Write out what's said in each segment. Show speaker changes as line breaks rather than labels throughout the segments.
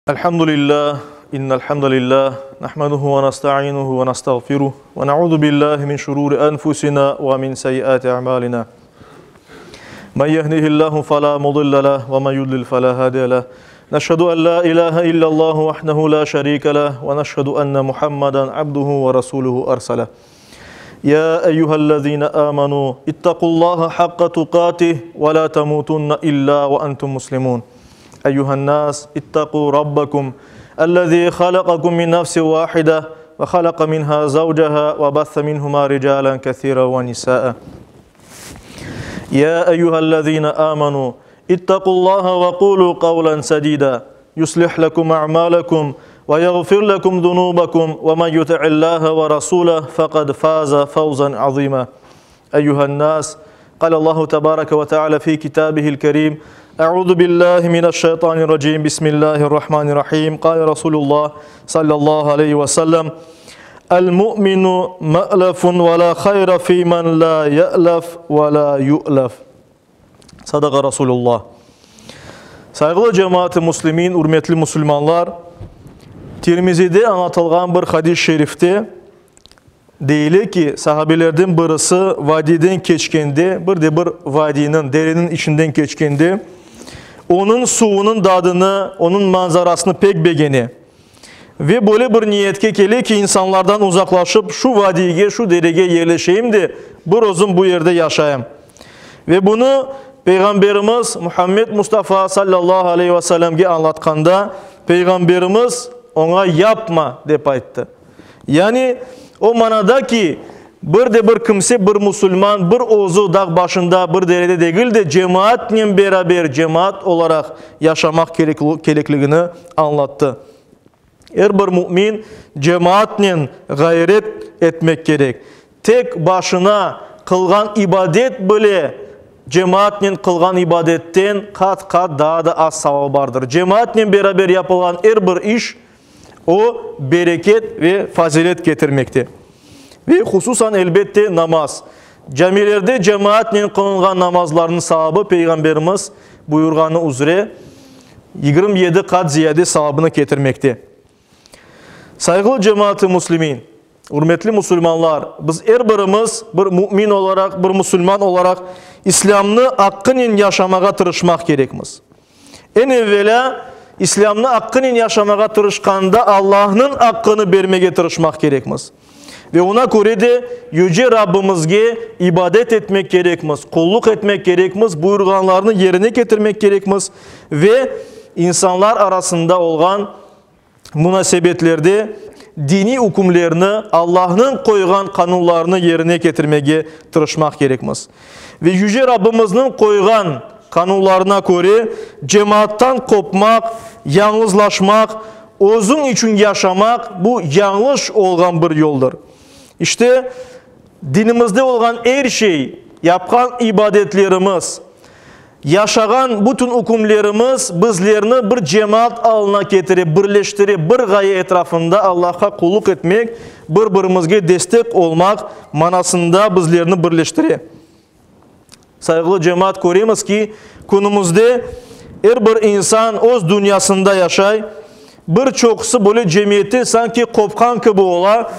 الحمد لله إن الحمد لله نحمده ونستعينه ونستغفره ونعوذ بالله من شرور أنفسنا ومن سيئات أعمالنا من يهده الله فلا مضل له ومن يضلل فلا هادي له نشهد أن لا إله إلا الله وحده لا شريك له ونشهد أن محمدا عبده ورسوله أرسله يا أيها الذين آمنوا اتقوا الله حق تقاته ولا تموتن إلا وأنتم مسلمون أيها الناس اتقوا ربكم الذي خلقكم من نفس واحدة وخلق منها زوجها وبث منهما رجالا كثيرا ونساء يا أيها الذين آمنوا اتقوا الله وقولوا قولا سديدا يصلح لكم أعمالكم ويغفر لكم ذنوبكم ومن يطع الله ورسوله فقد فاز فوزا عظيما أيها الناس قال الله تبارك وتعالى في كتابه الكريم أعوذ بالله من الشيطان الرجيم بسم الله الرحمن الرحيم قال رسول الله صلى الله عليه وسلم المؤمن مألف ولا خير في من لا يألف ولا يؤلف Sadaqa Rasulullah. Sayğılı cemaat-ı muslimin, ürmetli musulmanlar, Tirmizide añlatılğan bir hadis-i şerifte deyile ki, sahabelerden birisi vadiyden keçkende, bir de bir vadiyniñ, dereniñ içinden keçkende, onıñ suvunıñ dadını, onıñ manzarasını pek begene. Ve böyle bir niyetke kele ki, insanlardan uzaqlaşıp, şu vadiyge, şu derege yerleşeyim de, bir özüm bu yerde yaşayım. Ve bunı Peyğamberimiz Muhammed Mustafa sallallahu aleyhi ve sellemge añlatqanda, Peyğamberimiz oña yapma, dep ayttı. Yani, o manada ki, bir de bir kimse, bir musulman bir özü dağ başında, bir derede degil de, cemaatnen beraber, cemaat olaraq yaşamaq kerekligini añlattı. Er bir mümin cemaatnen ğayret etmek kerek. Tek başına qılğan ibadet bile cemaatnen qılğan ibadetten qat-qat daa da az savabı bardır. Cemaatnen beraber yapılğan er bir iş, o, bereket ve fazilet ketirmekte. Ve hususan, elbette, namaz. Camilerde cemaatnen qılınğan namazlarnıñ savabı Peyğamberimiz buyurğanı üzre 27 qat ziyade savabını ketirmekte. Sayğılı cemaat-ı müslimin, ürmetli musulmanlar, biz er birimiz bir mümin olaraq, bir musulman olaraq İslâmnı aqqınen yaşamağa tırışmaq kerekmiz. Eñ evelâ, İslâmnı aqqınen yaşamağa tırışqanda Allahnıñ aqqını bermege tırışmaq kerekmiz. Ve oña köre de Yüce Rabbimizge ibadet etmek kerekmiz, qulluq etmek kerekmiz, buyurğanlarını yerine ketirmek kerekmiz ve insanlar arasında olğan munasebetlerde diniy ükümlerni, Allahnıñ qoyğan qanunlarını yerine ketirmege tırışmaq kerekmiz. Ve Yüce Rabbimizniñ qoyğan qanunlarına köre cemaattan qopmaq, yañğızlaşmaq, özüñ içün yaşamaq, bu yañlış olğan bir yoldır. İşte, dinimizde olğan er şey, yapqan ibadetlerimiz, Yaşağan bütün ükümlerimiz bizlerni bir cemaat alına ketire, birleştire, bir ğaye etrafında Allahqa qulluq etmek, bir-birimizge destek olmaq manasında bizlerni birleştire. Sayğılı cemaat, köremiz ki, künümizde er bir insan öz dünyasında yaşay, bir çoqusı böyle cemiyette sanki qopqan kibi ola.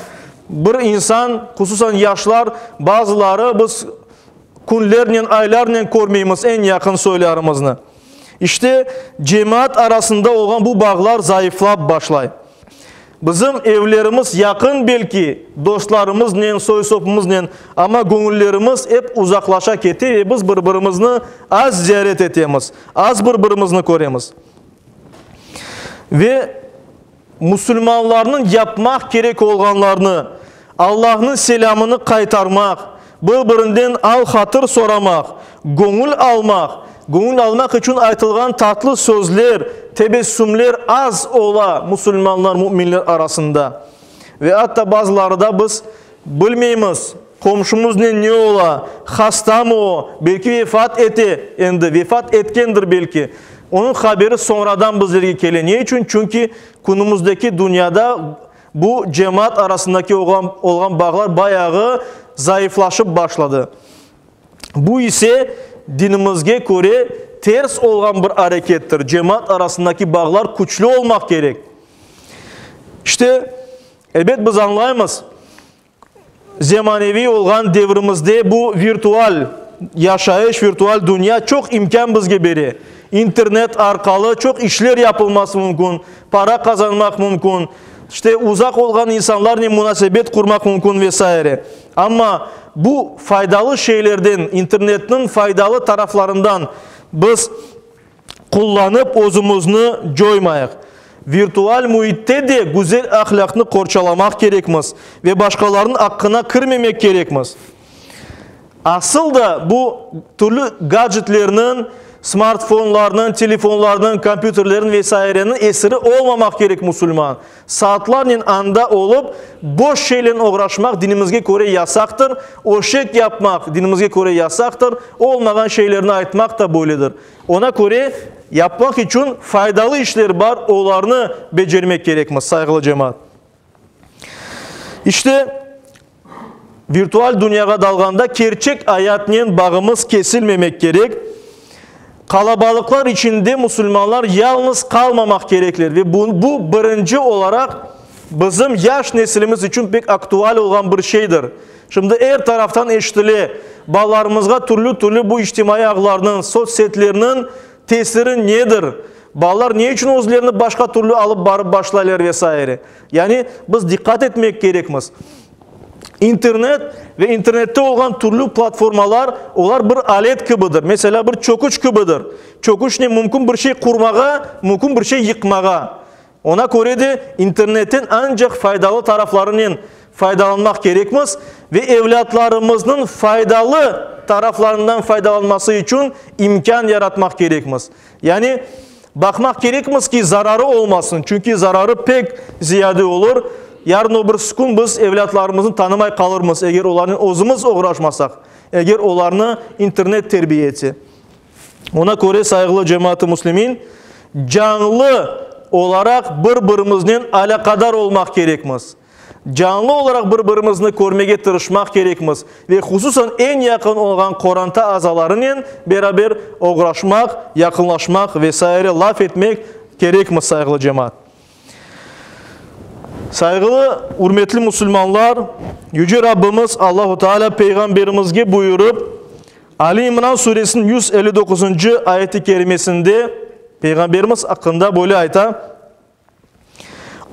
Bir insan, hususan yaşlar, bazıları biz Künlernen, aylarnen körmeymiz eñ yaqın soylarımıznı. İşte, cemaat arasında olğan bu bağlar zayıflap başlay. Bizim evlerimiz yaqın belki, dostlarımıznen, soy-sopumıznen, amma göñüllerimiz ep uzaqlaşa kete ve biz bir-birimizni az ziyaret etemiz, az bir-birimizni köremiz. Ve Musulmanlarnıñ yapmaq kerek olğanlarnı, Allahnıñ selâmını qaytarmaq, bir-birinden al-hatır soramaq, göñül almaq, göñül almaq içün aytılğan tatlı sözler, tebessümler az ola musulmanlar, müminler arasında. Ve atta bazıları da biz bilmeymiz, qomşumıznen ne ola, hastamı o, belki vefat ete endi, vefat etkendir belki. Onıñ haberi soñradan bizlerge kele. Ne içün? Çünki künümizdeki dünyada bu cemaat arasındaki olğan bağlar bayağı zayıflaşıp başladı. Bu ise dinimizge köre. ters olğan bir arekettir. Cemaat arasındaki bağlar küçlü olmaq kerek. İşte, ebet, biz añlaymız, zemaneviy olğan devrimizde bu virtual yaşayış, virtual dünya çoq imkân bizge bere. İnternet arqalı çoq işler yapılması mümkün, para qazanmaq mümkün, işte, uzaq olğan insanlarnen munasebet qurmaq mümkün ve saire. Amma bu faydalı şeylerden, internetniñ faydalı taraflarından biz qullanıp özümizni coymayıq. Virtual müitte de güzel ahlâqnı qorçalamaq kerekmiz ve başqalarnıñ aqqına kirmemek kerekmiz. Asıl da bu türlü gadjetlerniñ, smartfonlarnıñ, telefonlarnıñ, kompyuterlerniñ ve saireniñ esiri olmamaq kerek musulman. Saatlarnen anda olıp, boş şeylen oğraşmaq dinimizge köre yasaqtır, öşek yapmaq dinimizge köre yasaqtır, olmağan şeylerni aytmaq da böyledir. Ona köre, yapmaq içün faydalı işler bar, olarnı becermek kerekmiz, sayğılı cemaat. İşte, virtual dünyağa dalğanda kerçek ayatnen bağımız kesilmemek kerek. Qalabalıqlar içinde musulmanlar yalnız qalmamaq kerekler ve bu, bu birinci olaraq bizim yaş nesilimiz içün pek aktual olğan bir şeydir. Şimdi er taraftan eşitile, balalarımızğa türlü-türlü bu içtimaiy ağlarnıñ, sotssetlerniñ tesiri nedir, balalar ne içün özlerini başqa türlü alıp barıp başlaylar ve saire. Yani biz diqqat etmek kerekmiz. İnternet ve internette olğan türlü platformalar, olar bir alet kibidir. Meselâ, bir çöküç kibidir. Çöküçnen mümkün bir şey qurmağa, mümkün bir şey yıqmağa. Ona köre de internetten ancaq faydalı taraflarınen faydalanmaq kerekmiz ve evlâtlarımıznıñ faydalı taraflarından faydalanması içün imkân yaratmaq kerekmiz. Yani, baqmaq kerekmiz ki, zararı olmasın, çünki zararı pek ziyade olur. Yarın o birisi kün biz evlâtlarımıznı tanımay qalırmız, eger olarnen özümiz oğraşmasaq, eger olarnı internet terbiye etse. Ona köre, sayğılı cemaat-ı müslimin, canlı olaraq bir-birimiznen alâqadar olmaq kerekmiz. Canlı olaraq bir-birimizni körmege tırışmaq kerekmiz ve hususan eñ yaqın olğan qoranta azalarınen beraber oğraşmaq, yaqınlaşmaq ve saire laf etmek kerekmiz, sayğılı cemaat. Sayğılı, ürmetli musulmanlar, Yüce Rabbimiz Allahu Teala Peyğamberimizge buyurıp, Ali İmran suresiniñ 159-ncı ayeti kerimesinde Peyğamberimiz aqqında böyle ayta,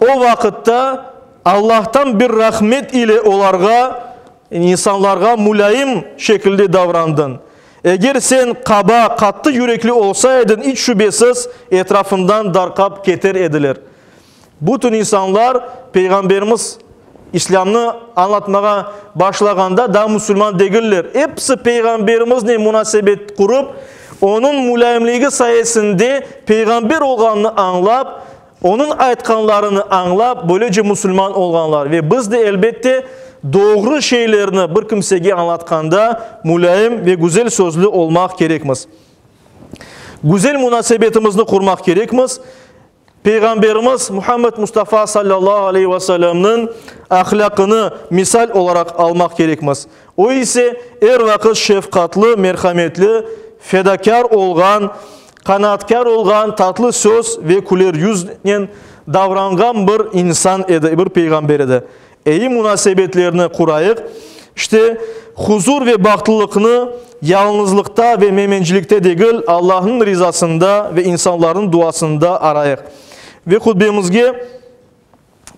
O vaqıtta Allahtan bir rahmet ile olarğa, insanlarğa, mulâyim şekilde davrandıñ. Eger sen qaba, qattı yürekli olsa ediñ, iç şübesiz, etrafından darqap keter ediler. Bütün insanlar Peyğamberimiz İslâmnı añlatmağa başlağanda daa musulman degiller. Episi Peyğamberimiznen munasebet qurıp, onıñ mulâyimligi sayesinde peyğamber olğanını añlap, onıñ aytqanlarını añlap, böylece musulman olğanlar. Ve biz de, elbette, doğru şeylerni bir kimsege añlatqanda mulâyim ve güzel sözlü olmaq kerekmiz. Güzel munasebetimizni qurmaq kerekmiz. Peyğamberimiz Muhammed Mustafa sallallahu aleyhi ve sellemniñ ahlâqını misal olaraq almaq kerekmiz. O ise er vaqıt şefqatlı, merhametli, fedakâr olğan, qanaatkâr olğan, tatlı söz ve küler yüznen davranğan bir insan edi, bir peyğamber edi. Eyi munasebetlerni qurayıq, işte, huzur ve bahtlılıqnı yalnızlıqta ve memencilikte degil, Allahnıñ rizasında ve insanlarnıñ duasında arayıq. Ve hutbemizge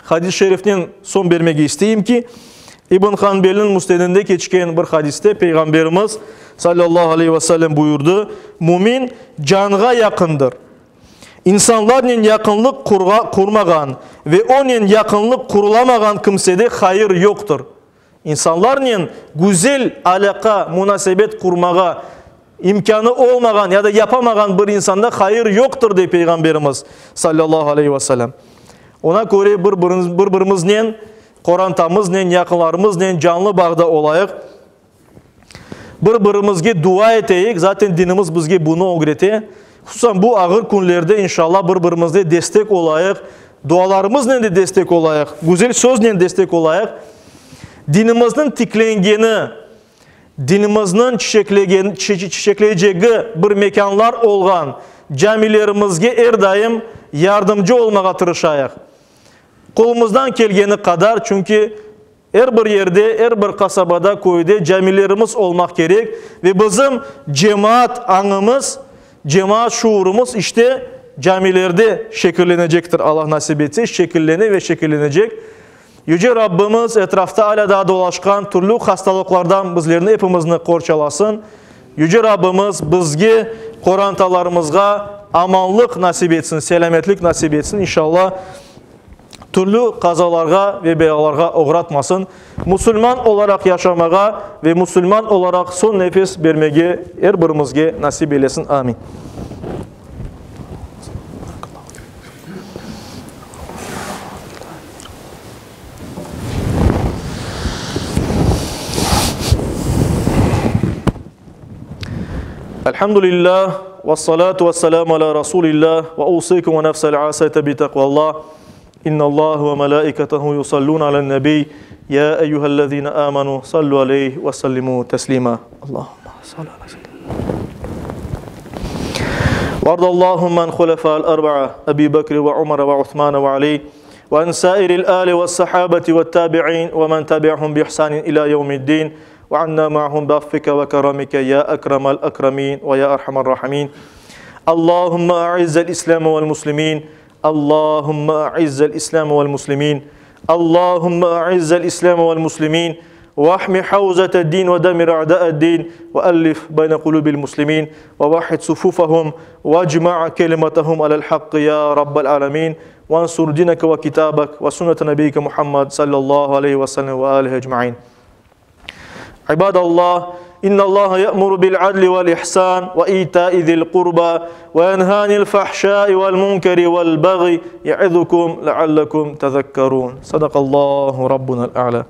hadis-i şerifnen soñ bermege isteyim ki, İbn Hanbelniñ Müsnedinde keçken bir hadiste Peyğamberimiz, sallallahu aleyhi ve sellem, buyurdı, Mümin canğa yaqındır. İnsanlarnen yaqınlıq qurmağan ve onen yaqınlıq qurulamağan kimsede hayır yoqtır. İnsanlarnen güzel alâqa, munasebet qurmağa imkânı olmağan ya da yapamağan bir insanda hayır yoqtır, dey Peyğamberimiz, sallallahu aleyhi ve sellem. Ona köre bir-birimiznen, qorantamıznen, yaqınlarımıznen canlı bağda olayıq. Bir-birimizge dua eteyik, zaten dinimiz bizge bunı ögrete. Hususan bu ağır künlerde inşallah bir-birimizge destek olayıq, dualarımıznen de destek olayıq, güzel söznen destek olayıq. Dinimizniñ tiklengeni. Dinimizniñ çiçeklegen, çiçekleycegi bir mekânlar olğan camilerimizge er daim yardımcı olmağa tırışayıq. Qolumızdan kelgeni qadar, çünki er bir yerde, er bir qasabada, köyde camilerimiz olmaq kerek ve bizim cemaat añımız, cemaat şuurımız işte camilerde şekillenecektir, Allah nasip etse, şekillene ve şekillenecek. Yüce Rabbimiz etrafta alâ daa dolaşqan türlü hastalıqlardan bizlerni epimizni qorçalasın. Yüce Rabbimiz bizge, qorantalarımızğa amanlıq nasip etsin, selâmetlik nasip etsin, inşallah, türlü qazalarğa ve belâlarğa oğratmasın. Musulman olaraq yaşamağa ve musulman olaraq soñ nefes bermege er birimizge nasip eylesin. Amin. Elhamdülillah, ve salatu ve selamu ala Rasulillah, ve usikum ve nefsel asayte bi takvallah. İnna Allah ve melaiketehu yusallun alen nebi. Ya eyyühellezine amanu sallu aleyhi ve sellimu teslima. Allahümme salli ala seyyidina. وارض اللهم عن خلفاء الأربعة أبي بكر وعمر وعثمان وعلي وعن سائر الآل والصحابة والتابعين ومن تبعهم بإحسان إلى يوم الدين وعنا معهم بعفك وكرمك يا أكرم الأكرمين ويا أرحم الراحمين اللهم أعز الإسلام والمسلمين اللهم أعز الإسلام والمسلمين اللهم أعز الإسلام والمسلمين واحمي حوزة الدين ودمر أعداء الدين وألف بين قلوب المسلمين ووحد صفوفهم واجمع كلمتهم على الحق يا رب العالمين وانصر دينك وكتابك وسنة نبيك محمد صلى الله عليه وسلم وآله أجمعين عباد الله إن الله يأمر بالعدل والإحسان وإيتاء ذي القربى وينهى عن الفحشاء والمنكر والبغي يعظكم لعلكم تذكرون صدق الله ربنا الأعلى.